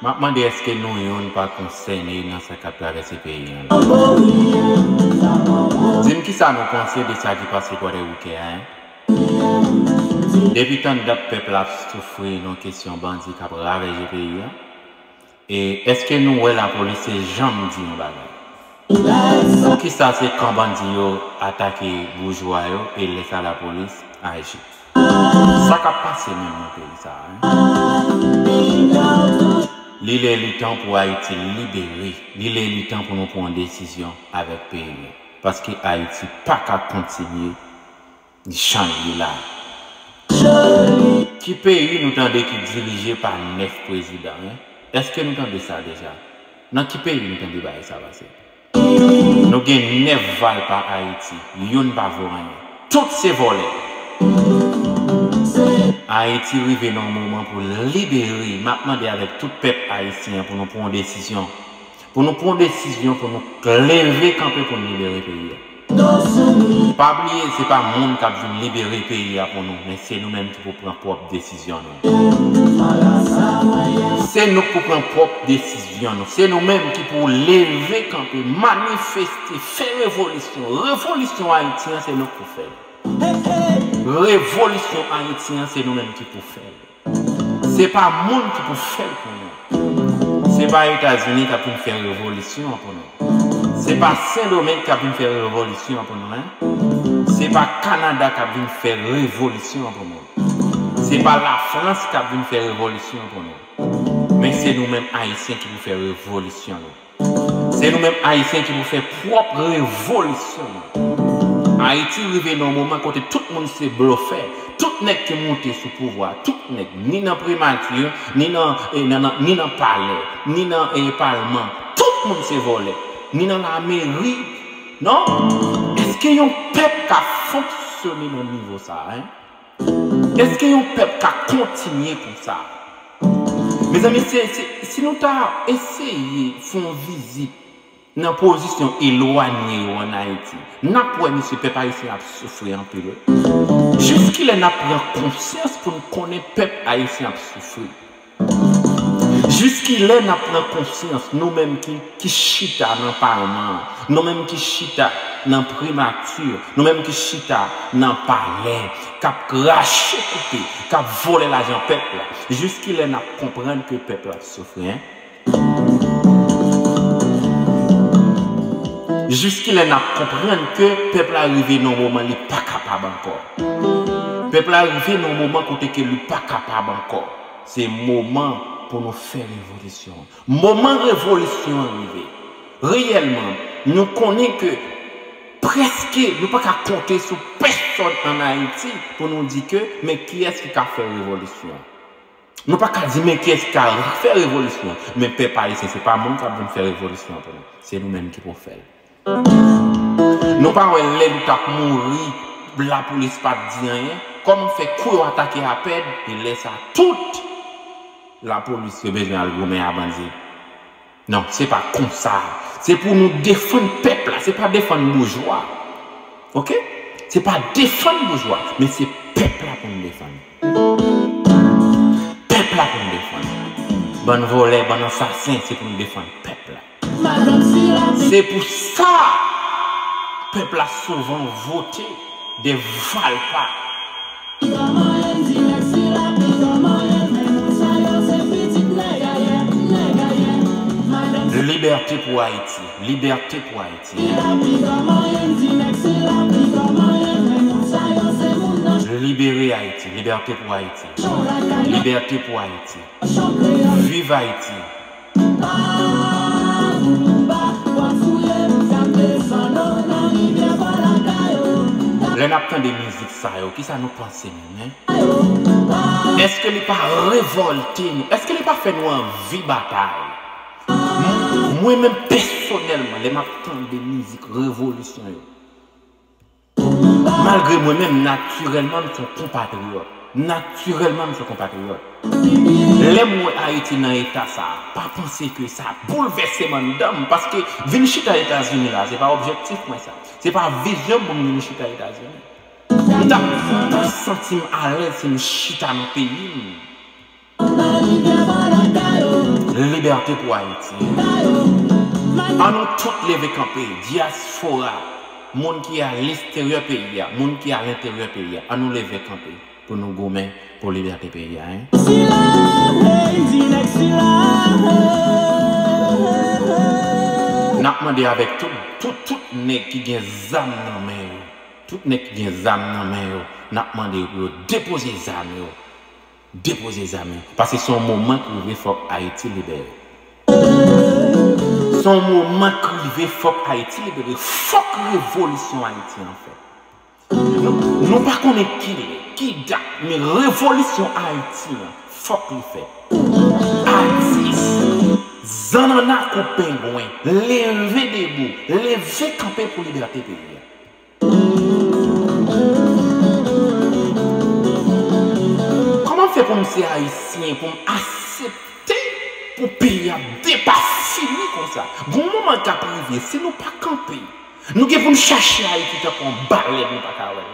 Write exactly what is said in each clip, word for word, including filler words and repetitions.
M ap mande èske nou youn pa konsène nan sa k ap travèse peyi an la? Di m kisa nou panse de sa ki pase Gwadayouke a, en? Depi tann dat pèp la ap soufri nan kesyon bandi k ap ravaje peyi an. E èske nou wè lapolis te janm di yon bagay? Poukisa se kan bandi yo atake boujwa yo e lè sa lapolis aji? Sa k ap pase menm nan peyi sa a, en? Li lè li tan pou Ayiti libere. Li lè li tan pou nou pran yon desizyon avèk peyi nou. Paske Ayiti pa ka kontinye jan l ye la. Ki peyi nou tande ki dirije pa nèf prezidan, en? Èske nou tande sa deja? Nan ki peyi nou tande bagay sa pase? Nou gen nèf valpa Ayiti, youn pa vo anyen. Tout se vòlè. Ayiti rive nan yon moman pou libere. M ap mande avèk tout pèp ayisyen an pou nou pran yon desizyon. Pou nou pran yon desizyon, pou nou leve kanpe pou nou libere peyi a. Pa bliye, se pa moun k ap vin libere peyi a pou nou, men se nou menm ki pou pran pwòp desizyon nou. Se nou k pou pran pwòp desizyon nou. Se nou menm ki pou leve kanpe, manifeste, fè revolisyon. Revolisyon Ayiti an, se nou k pou fè l. Revolisyon Ayiti an, se nou menm ki pou fè l. Se pa moun ki pou fè l pou nou. Se pa Etazini k ap vin fè revolisyon an pou nou. Se pa Sendomeng k ap vin fè revolisyon an pou nou, en. Se pa Kanada k ap vin fè revolisyon an pou nou. Se pa Lafrans k ap vin fè revolisyon an pou nou. Men se nou menm Ayisyen ki pou fè revolisyon nou. Se nou menm Ayisyen ki pou fè pwòp revolisyon nou. Ayiti rive nan yon moman kote tout moun se blofè. Tout nèg ki moute sou pouvwa, tout nèg, ni nan primati, ni nan, eh, nan, nan, ni nan palè, ni nan, eh, palman, tout moun se vòlè. Ni nan lameri, non? Èske yon pèp ka fonksyone nan nivo sa a, en? Èske yon pèp ka kontinye konsa? Mezanmi, se, se, si nou ta eseye fè yon vizit nan pozisyon elwanye yo ann Ayiti, n ap wè, mesye, pèp ayisyen ap soufri anpil, wi. Jiskilè n ap pran konsyans pou n konnen pèp ayisyen ap soufri? Jiskilè n ap pran konsyans, nou menm ki, ki chita nan palman an, nou menm ki chita nan primati, nou menm ki chita nan palè, k ap krache koupe, k ap vòlè lajan pèp la? Jiskilè n ap konprann ke pèp la ap soufri, en? Jiskilè n ap konprann ke pèp la rive nan yon moman li pa kapab ankò? Pèp la rive nan yon moman kote ke li pa kapab ankò. Se moman pou nou fè revolisyon an. Moman revolisyon an rive. Reyèlman, nou konnen ke prèske nou pa ka konte sou pèsonn ann Ayiti pou nou di ke men kiyès ki ka fè revolisyon an. Nou pa ka di men kiyès ki ka fè revolisyon an. Men pèp ayisyen, se pa moun k ap vin fè revolisyon an pou nou. Se nou menm ki pou fè l. Nou pa wè lè nou t ap mouri, lapolis pa t di anyen? Kòman fè kou yo atake Apèd, e lè sa tout lapolis yo bezwen al goumen a bandi? Non, se pa konsa. Se pou nou defann pèp la, se pa defann boujwa. Oke? Se pa defann boujwa, men se pèp la pou nou defann. Pèp la pou nou defann. Bann vòlè, bann ansasen, se pou nou defann pèp la. Se pou sa pèp la souvan vote de valpa. Libète pou Ayiti, libète pou Ayiti. Libere Ayiti, libète pou Ayiti. Libète pou Ayiti. Viv Ayiti. Lè n ap tande mizik sa yo, kisa nou panse menm, en? Èske li pa revòlte nou? Èske li pa fè nou anvi batay? Mwen menm pèsonèlman, lè m ap tande mizik revolisyon yo, malgre mwen menm, natirèlman, m se yon konpatriyòt. Natirèlman, m se yon konpatriyòt. Lè m wè Ayiti nan eta sa a, pa panse ke sa boulvèse m anndan m, paske vin chita Etazini la, se pa objektif mwen sa. Se pa vizyon m pou m vin chita Etazini. M t ap plis santi m alèz si m chita nan peyi m. Libète pou Ayiti. An nou tout leve kanpe, dyaspora, moun ki a lesterye peyi a, moun ki a lenteryè peyi a, an nou leve kanpe pou nou goumen pou libète peyi a, en. Sila, hey, di nèg sila, hey. N ap mande avèk tout, tout, tout nèg ki gen zam nan men yo, tout nèg ki gen zam nan men yo, n ap mande yo pou yo depoze zam yo. Depoze zam yo. Paske se yon moman k rive, fòk Ayiti libere. Se yon moman k rive, fòk Ayiti libere. Fòk revolisyon Ayiti an fèt. Nou, nou pa konnen ki lè, ki dat, men revolisyon Ayiti an, fòk li fèt. Atis, zannanna kou pengwen, leve debou, leve kanpe pou libète peyi a. Kòman m fè pou m se Ayisyen, pou m aksepte pou peyi a depafini konsa? Gon moman k ap rive, si nou pa kanpe, nou gen pou n chache Ayiti tankou yon balèn, nou pa ka wè l.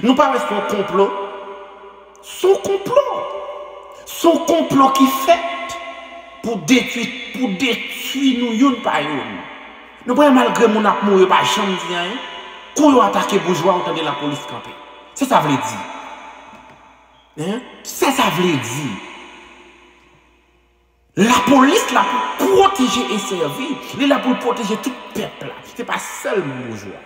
Nou pa wè se yon konplo? Se yon konplo. Se yon konplo ki fèt pou detwi, pou detwi nou youn pa youn. Nou pa wè malgre moun ap mouri, yo pa janm di anyen. Kou yo atake boujwa, ou tande lapolis kanpe. Sa sa vle di? Hein? Sa sa vle di? Lapolis la pou pwoteje e sèvi. Li la pou l pwoteje tout pèp la. Se pa sèlman boujwa.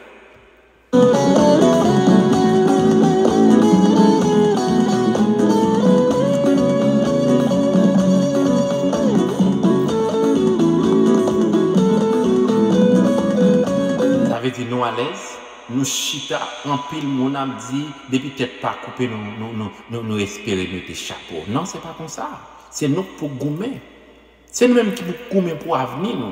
Sa vle di nou alèz, nou chita, anpil moun ap di, depi tèt pa koupe, nou, nou, nou, nou, nou espere mete chapo. Non, se pa konsa. Se nou k pou goumen. Se nou menm ki pou goumen pou avni nou.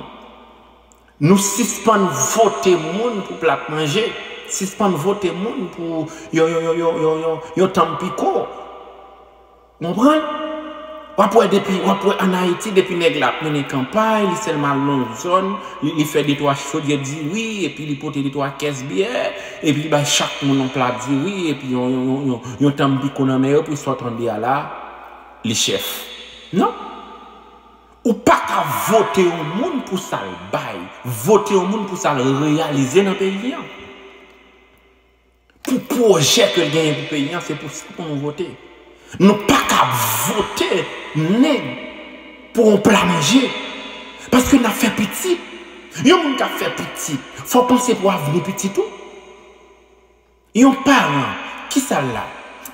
Nou sispann vote moun pou plat manje. Sispann vote moun pou yon, yon, yon, yon, yon, yon, yon tanm piko. Konprann? W ap wè depi, w ap wè ann Ayiti, depi nèg la ap mennen kanpay, li sèlman al nan yon zòn, li, li fè de twa chodyè diri, epi li pote de twa kès byè, epi li bay chak moun yon pla diri, epi yon, yon, yon, yon, yon tanm piko nan men yo, pou sòt andeya la, li chèf. Non. Ou pa ka vote yon moun pou sa l bay. Vote yon moun pou sa l reyalize nan peyi a. Pou pwojè ke l genyen pou peyi a, se pou sa pou nou vote. Nou pa ka vote nèg pou yon pla manje. Paske n ap fè pitit. Yon moun k ap fè pitit, fò w panse pou avni pitit ou. Yon paran, kisa l la?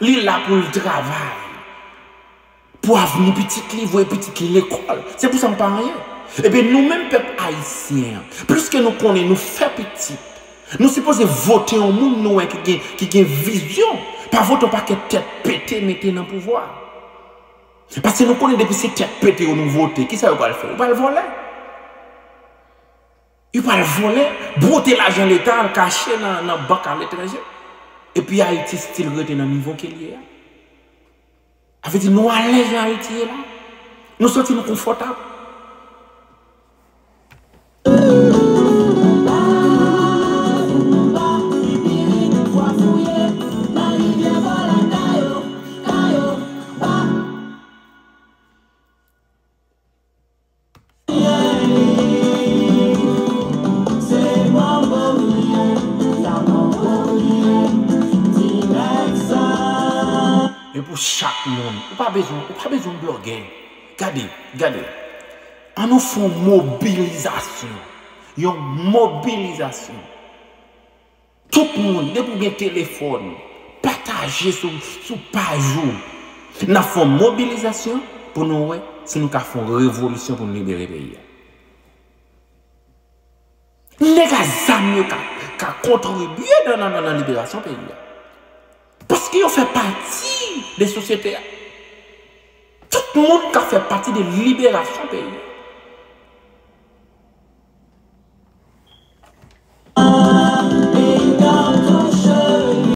Li la pou l travay. Pou avni pitit li, voye pitit li lekòl. Se pou sa m pa anyen. Ebyen, nou menm pèp ayisyen an, pliske nou konnen nou fè pitit, nou sipoze vote yon moun nou wè ki gen, ki gen vizyon. Pa vote yon pakèt tèt pete mete nan pouvwa. Paske nou konnen depi se tèt pete yo nou vote, kisa yo pral fè? Yo pral vòlè. Yo pral vòlè, bwote lajan leta, al kache nan, nan bank aletranje. Epi Ayiti still rete nan nivo ke l ye a. Sa vle di nou alèz jan Ayiti ye la. Nou santi nou konfòtab. E pou chak moun, ou pa bezwen, ou pa bezwen blògè. Gade, gade. Ann nou fè yon mobilizasyon. Yon mobilizasyon. Tout moun, depi w gen telefòn, pataje sou, sou paj ou. N ap fè yon mobilizasyon pou nou wè si nou ka fè yon revolisyon pou nou libere peyi a. Nèg a zam yo ka, ka kontribye nan, nan, nan, nan liberasyon peyi a. Paske yo fè pati de sosyete a. Tout moun ka fè pati de liberasyon peyi a.